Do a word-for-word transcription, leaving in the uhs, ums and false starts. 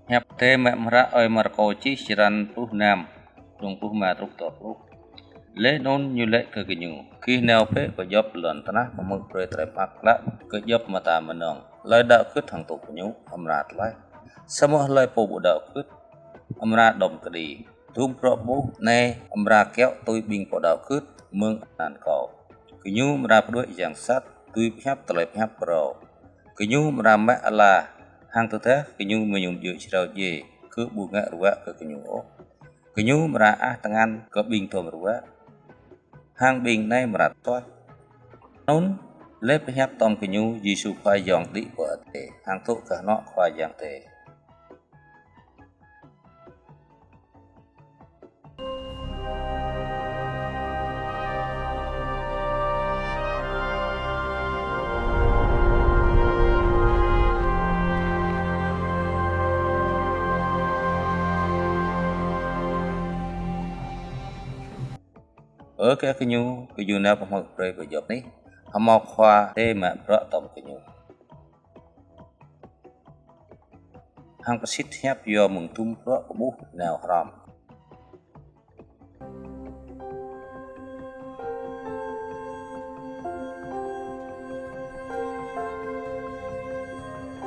Hiăp Adai mă mơ̆ng hră ơi Markô čih črăn pluh năm, dơ̆ng pluh rơma truh dua pluh. Laih anŭn ñu laĭ kơ gơñu: Gih nao bĕ pơdjŏp lŏn tơnah pơhmư̆ brơi tơlơi mơak klă kơ djŏp mơta mơnơ̆ng. Hlơi đaŏ gưt hăng tŭ gơñu, amra tơlơi. Samơ̆ hlơi pô ƀu đaŏ gưt, amra đŏm kơđi. Dŭm bruă ƀuh anai amra kiaŏ tui ƀing pô đaŏ gưt mơ̆ng anăn Kâo. Gơñu amra pơđuaĭ yang sat dưi pơhiăp tơlơi pơhiăp phrâo. Gơñu amra mă ala, hăng tơdah gơñu mơñum djơ̆ jrao djiê, kơ ƀu ngă ruă kơ gơñu ôh. Gơñu amra ăh tơngan kơ ƀing tŏm ruă, hăng ƀing anai amra suaih. Anŭn laih pơhiăp tŏm gơñu, Yêsu Khua yŏng đĭ pơ adai, hăng dŏ gah anŏ Khua Yang Adai. Ơ gah gơñu, gơñu nao pơhmư̆ brơi pơdjŏp anih, hơmâo Khua Adai mă bruă tŏm gơñu. Hăng pơsit hiăp yua mơ̆ng dŭm bruă pơƀuh nao hrŏm.